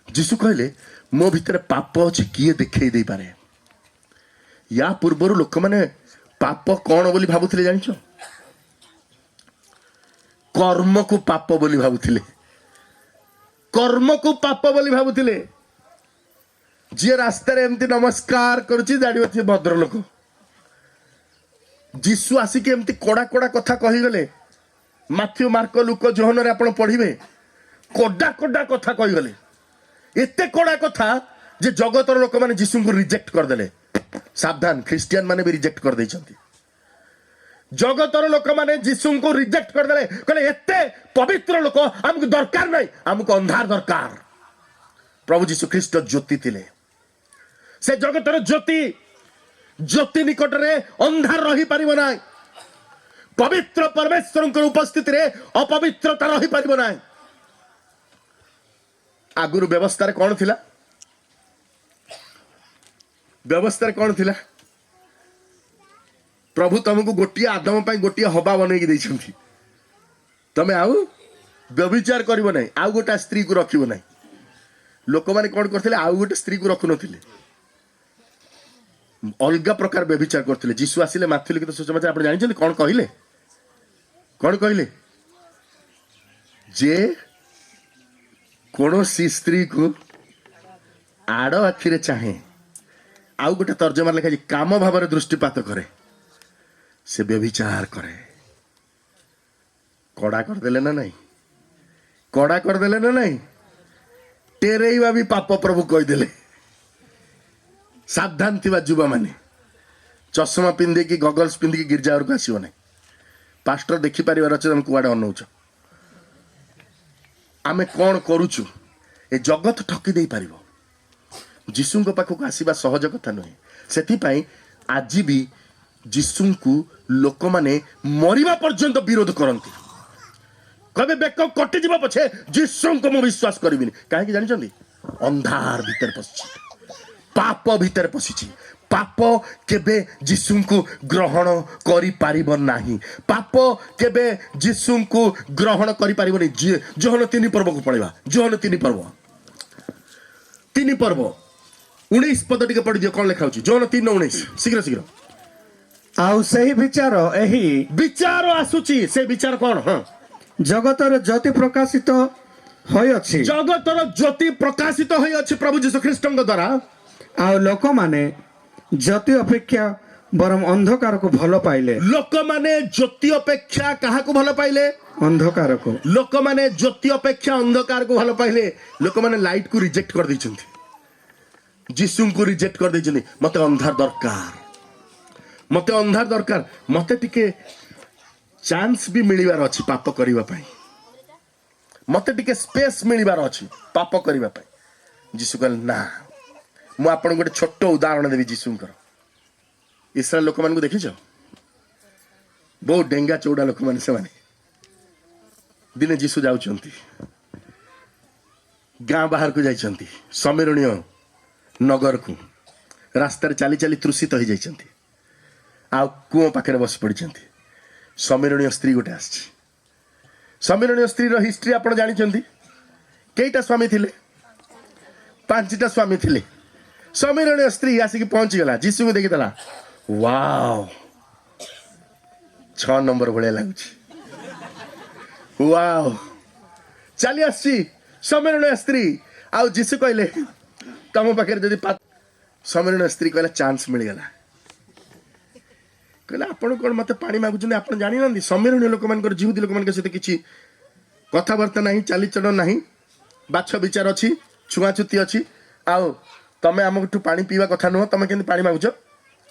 ଯୀଶୁ କହିଲେ, ମୋ ଭିତରେ ପାପ ଅଛି, କିଏ ଦେଖେଇ ଦେଇପାରେ? ୟା ପୂର୍ବରୁ ଲୋକମାନେ ପାପ କ'ଣ ବୋଲି ଭାବୁଥିଲେ ଜାଣିଛ? କର୍ମକୁ ପାପ ବୋଲି ଭାବୁଥିଲେ। କର୍ମକୁ ପାପ ବୋଲି ଭାବୁଥିଲେ। ଯିଏ ରାସ୍ତାରେ ଏମିତି ନମସ୍କାର କରୁଛି, ଜାଣିବ ସିଏ ଭଦ୍ରଲୋକ। ଯୀଶୁ ଆସିକି ଏମିତି କଡ଼ା କଡ଼ା କଥା କହିଗଲେ। ମାଥ୍ୟୁ, ମାର୍କ, ଲୁକ, ଯୋହନରେ ଆପଣ ପଢିବେ, କଡ଼ା କଡ଼ା କଥା କହିଗଲେ। ଏତେ କଡ଼ା କଥା ଯେ ଜଗତର ଲୋକମାନେ ଯୀଶୁଙ୍କୁ ରିଜେକ୍ଟ କରିଦେଲେ। ସାବଧାନ, ଖ୍ରୀଷ୍ଟିଆନ ମାନେ ବି ରିଜେକ୍ଟ କରିଦେଇଛନ୍ତି। ଜଗତର ଲୋକମାନେ ଯୀଶୁଙ୍କୁ ରିଜେକ୍ଟ କରିଦେଲେ। କହିଲେ, ଏତେ ପବିତ୍ର ଲୋକ ଆମକୁ ଦରକାର ନାହିଁ, ଆମକୁ ଅନ୍ଧାର ଦରକାର। ପ୍ରଭୁ ଯୀଶୁ ଖ୍ରୀଷ୍ଟ ଜ୍ୟୋତି ଥିଲେ। ସେ ଜଗତର ଜ୍ୟୋତି। ଜ୍ୟୋତି ନିକଟରେ ଅନ୍ଧାର ରହିପାରିବ ନାହିଁ। ପବିତ୍ର ପରମେଶ୍ୱରଙ୍କର ଉପସ୍ଥିତିରେ ଅପବିତ୍ରତା ରହିପାରିବ ନାହିଁ। ଆଗରୁ ବ୍ୟବସ୍ଥାରେ କ'ଣ ଥିଲା? ବ୍ୟବସ୍ଥାରେ କ'ଣ ଥିଲା? ପ୍ରଭୁ ତମକୁ ଗୋଟିଏ ଆଦମ ପାଇଁ ଗୋଟିଏ ହବା ବନେଇକି ଦେଇଛନ୍ତି। ତମେ ଆଉ ବ୍ୟଭିଚାର କରିବ ନାହିଁ, ଆଉ ଗୋଟେ ସ୍ତ୍ରୀକୁ ରଖିବ ନାହିଁ। ଲୋକମାନେ କ'ଣ କରୁଥିଲେ? ଆଉ ଗୋଟେ ସ୍ତ୍ରୀକୁ ରଖୁନଥିଲେ, ଅଲଗା ପ୍ରକାର ବ୍ୟଭିଚାର କରୁଥିଲେ। ଯୀଶୁ ଆସିଲେ, ମାଥ୍ୟୁ ଲିଖିତ ସୁସମାଚାର ଆପଣ ଜାଣିଛନ୍ତି କ'ଣ କହିଲେ? କ'ଣ କହିଲେ? ଯେ କୌଣସି ସ୍ତ୍ରୀକୁ ଆଡ଼ ଆଖିରେ ଚାହେଁ, ଆଉ ଗୋଟେ ତର୍ଜମା ଲେଖାଯାଇଛି, କାମ ଭାବରେ ଦୃଷ୍ଟିପାତ କରେ, ସେ ବ୍ୟଭିଚାର କରେ। କଡ଼ା କରିଦେଲେ ନା ନାଇଁ? କଡ଼ା କରିଦେଲେ ନା ନାଇଁ? ଟେରେଇବା ବି ପାପ, ପ୍ରଭୁ କହିଦେଲେ। ସାବଧାନ ଥିବା ଯୁବାମାନେ, ଚଷମା ପିନ୍ଧିକି, ଗଗଲ୍ସ ପିନ୍ଧିକି ଗିର୍ଜା ଘରକୁ ଆସିବ ନାହିଁ। ପାଷ୍ଟର ଦେଖିପାରିବାର ଅଛି ତମେ କୁଆଡ଼େ ଅନଉଛ, ଆମେ କ'ଣ କରୁଛୁ। ଏ ଜଗତ ଠକି ଦେଇପାରିବ। ଯୀଶୁଙ୍କ ପାଖକୁ ଆସିବା ସହଜ କଥା ନୁହେଁ। ସେଥିପାଇଁ ଆଜି ବି ଯୀଶୁଙ୍କୁ ଲୋକମାନେ ମରିବା ପର୍ଯ୍ୟନ୍ତ ବିରୋଧ କରନ୍ତି। କହିବେ, ବେକ କଟିଯିବ ପଛେ ଯୀଶୁଙ୍କୁ ମୁଁ ବିଶ୍ୱାସ କରିବିନି। କାହିଁକି ଜାଣିଛନ୍ତି? ଅନ୍ଧାର ଭିତରେ ପଶିଛି, ପାପ ଭିତରେ ପଶିଛି। ପାପ କେବେ ଯୀଶୁଙ୍କୁ ଗ୍ରହଣ କରିପାରିବ ନାହିଁ। ପାପ କେବେ ଯୀଶୁଙ୍କୁ ଗ୍ରହଣ କରିପାରିବନି। ଯୋହନ 3 ପର୍ବକୁ ପଳେଇବା। ଯୋହନ 3 ପର୍ବ, 3 ପର୍ବ 19 ପଦ ଟିକେ ପଢିଦିଅ, କ'ଣ ଲେଖା ହଉଛି? ଯୋହନ 3:19, ଶୀଘ୍ର ଶୀଘ୍ର। ଆଉ ସେହି ବିଚାର ଏହି, ବିଚାର ଆସୁଛି। ସେ ବିଚାର କ'ଣ? ହଁ। ଜଗତର ଜ୍ୟୋତି ପ୍ରକାଶିତ ହୋଇଅଛି। ଜଗତର ଜ୍ୟୋତି ପ୍ରକାଶିତ ହୋଇଅଛି ପ୍ରଭୁ ଯୀଶୁ ଖ୍ରୀଷ୍ଟଙ୍କ ଦ୍ୱାରା। ଆଉ ଲୋକମାନେ ଜ୍ୟୋତି ଅପେକ୍ଷା ବରଂ ଅନ୍ଧକାରକୁ ଭଲ ପାଇଲେ। ଲୋକମାନେ ଜ୍ୟୋତି ଅପେକ୍ଷା କାହାକୁ ଭଲ ପାଇଲେ? ଅନ୍ଧକାରକୁ। ଲୋକମାନେ ଜ୍ୟୋତି ଅପେକ୍ଷା ଅନ୍ଧକାରକୁ ଭଲ ପାଇଲେ। ଲୋକମାନେ ଲାଇଟକୁ ରିଜେକ୍ଟ କରିଦେଇଛନ୍ତି, ଯୀଶୁଙ୍କୁ ରିଜେକ୍ଟ କରିଦେଇଛନ୍ତି। ମତେ ଅନ୍ଧାର ଦରକାର, ମତେ ଅନ୍ଧାର ଦରକାର, ମତେ ଟିକେ ଚାନ୍ସ ବି ମିଳିବାର ଅଛି ପାପ କରିବା ପାଇଁ, ମତେ ଟିକେ ସ୍ପେସ୍ ମିଳିବାର ଅଛି ପାପ କରିବା ପାଇଁ। ଯୀଶୁ କହିଲେ, ନା। ମୁଁ ଆପଣଙ୍କୁ ଗୋଟେ ଛୋଟ ଉଦାହରଣ ଦେବି ଯୀଶୁଙ୍କର। ଇସ୍ରାଏଲ ଲୋକମାନଙ୍କୁ ଦେଖିଛ? ବହୁତ ଡେଙ୍ଗା ଚଉଡ଼ା ଲୋକମାନେ ସେମାନେ। ଦିନେ ଯୀଶୁ ଯାଉଛନ୍ତି, ଗାଁ ବାହାରକୁ ଯାଇଛନ୍ତି, ଶମିରୋଣୀୟ ନଗରକୁ। ରାସ୍ତାରେ ଚାଲି ଚାଲି ତୃଷିତ ହେଇଯାଇଛନ୍ତି ଆଉ କୂଅ ପାଖରେ ବସି ପଡ଼ିଛନ୍ତି। ଶମିରୋଣୀୟ ସ୍ତ୍ରୀ ଗୋଟେ ଆସିଛି। ଶମିରୋଣୀୟ ସ୍ତ୍ରୀର ହିଷ୍ଟ୍ରି ଆପଣ ଜାଣିଛନ୍ତି। କେଇଟା ସ୍ୱାମୀ ଥିଲେ? ପାଞ୍ଚଟା ସ୍ୱାମୀ ଥିଲେ। ଶମିରୋଣୀୟ ସ୍ତ୍ରୀ ଆସିକି ପହଞ୍ଚିଗଲା। ଯୀଶୁକୁ ଦେଖିଦେଲା, ୱାଓ, 6 ନମ୍ବର ଭଳିଆ ଲାଗୁଛି, ୱାଓ। ଚାଲି ଆସିଛି ଶମିରୋଣୀୟ ସ୍ତ୍ରୀ। ଆଉ ଯୀଶୁ କହିଲେ, ତମ ପାଖରେ ଯଦି ଶମିରୋଣୀୟ ସ୍ତ୍ରୀ କହିଲା, ଚାନ୍ସ ମିଳିଗଲା। କହିଲେ, ଆପଣ କ'ଣ ମତେ ପାଣି ମାଗୁଛନ୍ତି? ଆପଣ ଜାଣିନାହାନ୍ତି, ଶମିରୋଣୀୟ ଲୋକମାନଙ୍କର ଯିହୁଦୀ ଲୋକମାନଙ୍କ ସହିତ କିଛି କଥାବାର୍ତ୍ତା ନାହିଁ, ଚାଲିଚଳନ ନାହିଁ, ବାଛ ବିଚାର ଅଛି, ଛୁଆଁଛୁତି ଅଛି। ଆଉ ତମେ ଆମଠୁ ପାଣି ପିଇବା କଥା ନୁହଁ, ତମେ କେମିତି ପାଣି ମାଗୁଛ?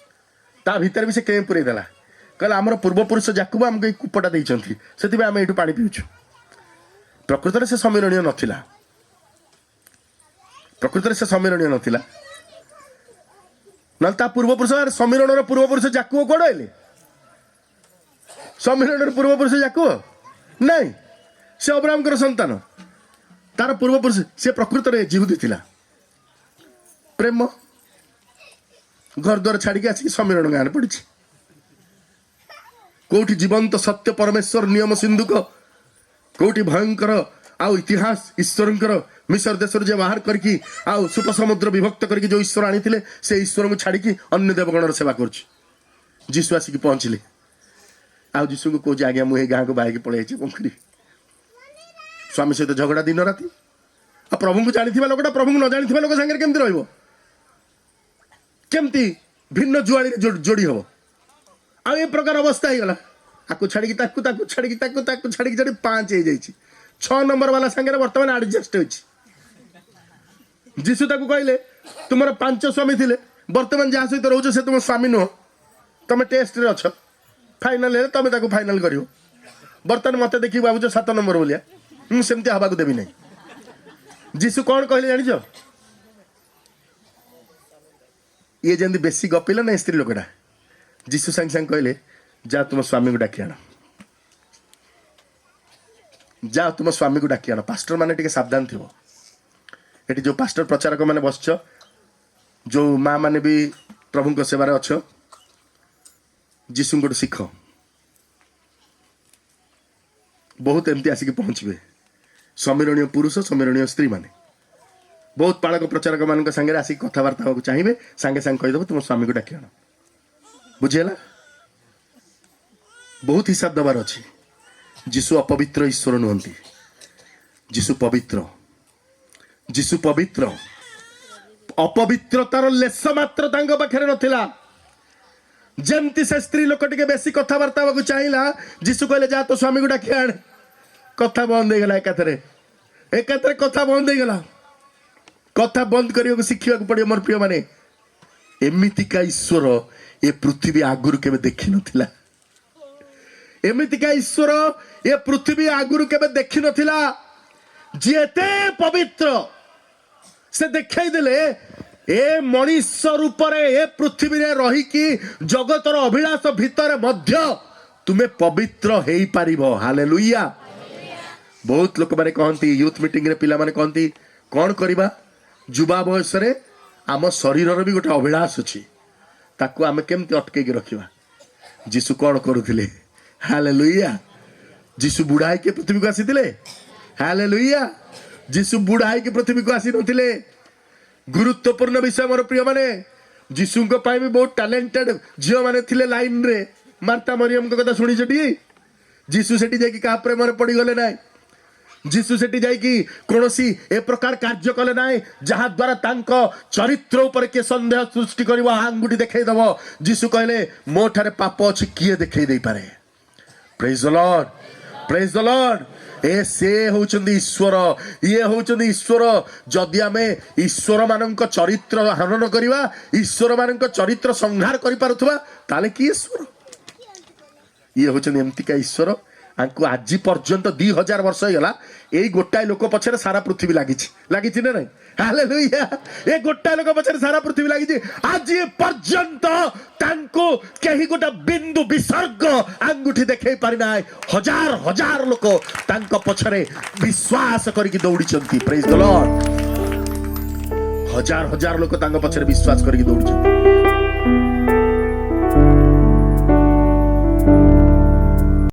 ତା ଭିତରେ ବି ସେ କେଁ ପୁରେଇ ଦେଲା। କହିଲା, ଆମର ପୂର୍ବପୁରୁଷ ଯାକୁବ ଆମକୁ ଏଇ କୂପଟା ଦେଇଛନ୍ତି, ସେଥିପାଇଁ ଆମେ ଏଇଠୁ ପାଣି ପିଉଛୁ। ପ୍ରକୃତରେ ସେ ଶମିରୋଣୀୟ ନଥିଲା। ପ୍ରକୃତରେ ସେ ଶମିରୋଣୀୟ ନଥିଲା। ନହେଲେ ତା ପୂର୍ବପୁରୁଷ, ଆରେ ଶମିରୋଣର ପୂର୍ବପୁରୁଷ ଯାକୁବ କୁଆଡ଼େ ଆଇଲେ? ଶମିରୋଣର ପୂର୍ବପୁରୁଷ ଯାକୁବ ନାଇଁ, ସେ ଅବ୍ରାହମଙ୍କର ସନ୍ତାନ। ତାର ପୂର୍ବପୁରୁଷ, ସେ ପ୍ରକୃତରେ ଯିହୁଦୀ ଥିଲା। ପ୍ରେମ ଘର ଦ୍ୱାର ଛାଡ଼ିକି ଆସିକି ଶମିରୋଣ ଗାଁରେ ପଡ଼ିଛି। କୋଉଠି ଜୀବନ୍ତ ସତ୍ୟ ପରମେଶ୍ୱର ନିୟମ ସିନ୍ଧୁକ, କୋଉଠି ଭୟଙ୍କର ଆଉ ଇତିହାସ ଈଶ୍ୱରଙ୍କର ମିଶର ଦେଶରୁ ଯେ ବାହାର କରିକି ଆଉ ସୁପ ସମୁଦ୍ର ବିଭକ୍ତ କରିକି ଯୋଉ ଈଶ୍ୱର ଆଣିଥିଲେ, ସେ ଈଶ୍ୱରଙ୍କୁ ଛାଡ଼ିକି ଅନ୍ୟ ଦେବଗଣର ସେବା କରୁଛି। ଯୀଶୁ ଆସିକି ପହଞ୍ଚିଲେ ଆଉ ଯୀଶୁଙ୍କୁ କହୁଛି, ଆଜ୍ଞା, ମୁଁ ଏଇ ଗାଁକୁ ବାହାରିକି ପଳେଇ ଯାଇଛି, କଣ କରିବି? ସ୍ୱାମୀ ସହିତ ଝଗଡ଼ା ଦିନ ରାତି। ଆଉ ପ୍ରଭୁଙ୍କୁ ଜାଣିଥିବା ଲୋକଟା ପ୍ରଭୁଙ୍କୁ ନ ଜାଣିଥିବା ଲୋକ ସାଙ୍ଗରେ କେମିତି ରହିବ? କେମିତି ଭିନ୍ନ ଜୁଆଳିରେ ଯୋଡ଼ି ହବ? ଆଉ ଏ ପ୍ରକାର ଅବସ୍ଥା ହେଇଗଲା। ଆକୁ ଛାଡ଼ିକି ତାକୁ, ତାକୁ ଛାଡ଼ିକି ତାକୁ, ତାକୁ ଛାଡ଼ିକି ଛାଡ଼ି 5 ହେଇଯାଇଛି। 6 ନମ୍ବର ବାଲା ସାଙ୍ଗରେ ବର୍ତ୍ତମାନ ଆଡଜଷ୍ଟ ହେଇଛି। ଯୀଶୁ ତାକୁ କହିଲେ, ତୁମର 5 ସ୍ୱାମୀ ଥିଲେ, ବର୍ତ୍ତମାନ ଯାହା ସହିତ ରହୁଛ ସେ ତୁମ ସ୍ୱାମୀ ନୁହଁ। ତମେ ଟେଷ୍ଟରେ ଅଛ, ଫାଇନାଲ ହେଲେ ତମେ ତାକୁ ଫାଇନାଲ କରିବ। ବର୍ତ୍ତମାନ ମତେ ଦେଖିକି ଭାବୁଛ 7 ନମ୍ବର ବୋଲିଆ, ମୁଁ ସେମିତି ହବାକୁ ଦେବି ନାହିଁ। ଯୀଶୁ କଣ କହିଲେ ଜାଣିଛ? ଇଏ ଯେମିତି ବେଶୀ ଗପିଲା ନା ସ୍ତ୍ରୀ ଲୋକଟା, ଯୀଶୁ ସାଙ୍ଗେ ସାଙ୍ଗେ କହିଲେ, ଯା ତୁମ ସ୍ୱାମୀକୁ ଡାକି ଆଣ, ଯା ତୁମ ସ୍ୱାମୀକୁ ଡାକି ଆଣ। ପାଷ୍ଟର ମାନେ ଟିକେ ସାବଧାନ ଥିବ। ଏଠି ଯୋଉ ପାଷ୍ଟର ପ୍ରଚାରକ ମାନେ ବସିଛ, ଯୋଉ ମା ମାନେ ବି ପ୍ରଭୁଙ୍କ ସେବାରେ ଅଛ, ଯୀଶୁଙ୍କଠୁ ଶିଖ। ବହୁତ ଏମିତି ଆସିକି ପହଞ୍ଚିବେ ସମୀରଣୀୟ ପୁରୁଷ, ସମୀରଣୀୟ ସ୍ତ୍ରୀ ମାନେ। ବହୁତ ପାଳକ ପ୍ରଚାରକ ମାନଙ୍କ ସାଙ୍ଗରେ ଆସିକି କଥାବାର୍ତ୍ତା ହେବାକୁ ଚାହିଁବେ, ସାଙ୍ଗେ ସାଙ୍ଗେ କହିଦେବ ତୁମ ସ୍ୱାମୀକୁ ଡାକି ଆଣ। ବୁଝିହେଲା? ବହୁତ ହିସାବ ଦେବାର ଅଛି। ଯୀଶୁ ଅପବିତ୍ର ଈଶ୍ୱର ନୁହନ୍ତି, ଯୀଶୁ ପବିତ୍ର। ଯୀଶୁ ପବିତ୍ର। ଅପବିତ୍ରତାର ଲେଶ ମାତ୍ର ତାଙ୍କ ପାଖରେ ନଥିଲା। ଯେମିତି ସେ ସ୍ତ୍ରୀ ଲୋକ ଟିକେ ବେଶୀ କଥାବାର୍ତ୍ତା ହେବାକୁ ଚାହିଁଲା, ଯୀଶୁ କହିଲେ, ଯା ତୋ ସ୍ୱାମୀକୁ ଡାକି ଆଣ। କଥା ବନ୍ଦ ହେଇଗଲା ଏକାଥରେ, ଏକାଥରେ କଥା ବନ୍ଦ ହେଇଗଲା। କଥା ବନ୍ଦ କରିବାକୁ ଶିଖିବାକୁ ପଡିବ ମୋର ପ୍ରିୟମାନେ। ଏମିତିକା ଈଶ୍ୱର ଏ ପୃଥିବୀ ଆଗରୁ କେବେ ଦେଖିନଥିଲା। ଏମିତିକା ଈଶ୍ୱର ଏ ପୃଥିବୀ ଆଗରୁ କେବେ ଦେଖିନଥିଲା। ଯିଏ ଏତେ ପବିତ୍ର, ସେ ଦେଖେଇ ଦେଲେ ଏ ମଣିଷ ରୂପରେ ଏ ପୃଥିବୀରେ ରହିକି ଜଗତର ଅଭିଳାଷ ଭିତରେ ମଧ୍ୟ ତୁମେ ପବିତ୍ର ହେଇପାରିବ। ହାଲେଲୁୟା। ବହୁତ ଲୋକମାନେ କହନ୍ତି, ୟୁଥ୍ ମିଟିଂରେ ପିଲାମାନେ କହନ୍ତି, କଣ କରିବା, ଯୁବା ବୟସରେ ଆମ ଶରୀରର ବି ଗୋଟେ ଅଭିଳାଷ ଅଛି, ତାକୁ ଆମେ କେମିତି ଅଟକେଇକି ରଖିବା? ଯୀଶୁ କଣ କରୁଥିଲେ? ହାଲେଲୁୟା। ଯୀଶୁ ବୁଢା ହେଇକି ପୃଥିବୀକୁ ଆସିଥିଲେ? ହାଲେଲୁୟା। ଯୀଶୁ ବୁଢା ହେଇକି ପୃଥିବୀକୁ ଆସିନଥିଲେ। ଗୁରୁତ୍ୱପୂର୍ଣ୍ଣ ବିଷୟ ମୋର ପ୍ରିୟମାନେ, ଯୀଶୁଙ୍କ ପାଇଁ ବି ବହୁତ ଟ୍ୟାଲେଣ୍ଟେଡ ଝିଅମାନେ ଥିଲେ ଲାଇନରେ। ମାର୍ତା ମରିୟମଙ୍କ କଥା ଶୁଣିଛଟି? ଯୀଶୁ ସେଠି ଯାଇକି କାହା ପ୍ରେମରେ ପଡ଼ିଗଲେ ନାହିଁ। ଯୀଶୁ ସେଠି ଯାଇକି କୌଣସି ଏ ପ୍ରକାର କାର୍ଯ୍ୟ କଲେ ନାହିଁ ଯାହାଦ୍ୱାରା ତାଙ୍କ ଚରିତ୍ର ଉପରେ କିଏ ସନ୍ଦେହ ସୃଷ୍ଟି କରିବ, ଆଙ୍ଗୁଠି ଦେଖେଇଦବ। ଯୀଶୁ କହିଲେ, ମୋ ଠାରେ ପାପ ଅଛି କିଏ ଦେଖେଇ ଦେଇପାରେ? Praise the Lord, praise the Lord. ଏ ସେ ହଉଛନ୍ତି ଈଶ୍ୱର, ଇଏ ହଉଛନ୍ତି ଈଶ୍ୱର। ଯଦି ଆମେ ଈଶ୍ୱର ମାନଙ୍କ ଚରିତ୍ର ହନନ କରିବା, ଈଶ୍ୱର ମାନଙ୍କ ଚରିତ୍ର ସଂହାର କରିପାରୁଥିବା, ତାହେଲେ କିଏ ଈଶ୍ୱର? ଇଏ ହଉଛନ୍ତି ଏମିତିକା ଈଶ୍ୱର। ଆଙ୍କୁ ଆଜି ପର୍ଯ୍ୟନ୍ତ 2000 ବର୍ଷ ହେଇଗଲା, ଏଇ ଗୋଟାଏ ଲୋକ ପଛରେ ସାରା ପୃଥିବୀ ଲାଗିଛି। ଲାଗିଛି ନା ନାଇଁ? ହାଲେଲୁୟା। ଏ ଗୋଟାଏ ଲୋକ ପଛରେ ସାରା ପୃଥିବୀ ଲାଗିଛି। ଆଜି ପର୍ଯ୍ୟନ୍ତ ତାଙ୍କୁ କେହି ଗୋଟେ ବିନ୍ଦୁ ବିସର୍ଗ ଆଙ୍ଗୁଠି ଦେଖେଇ ପାରିନାହିଁ। ହଜାର ହଜାର ଲୋକ ତାଙ୍କ ପଛରେ ବିଶ୍ୱାସ କରିକି ଦୌଡ଼ିଛନ୍ତି। Praise the Lord. ହଜାର ହଜାର ଲୋକ ତାଙ୍କ ପଛରେ ବିଶ୍ୱାସ କରିକି ଦୌଡ଼ିଛନ୍ତି।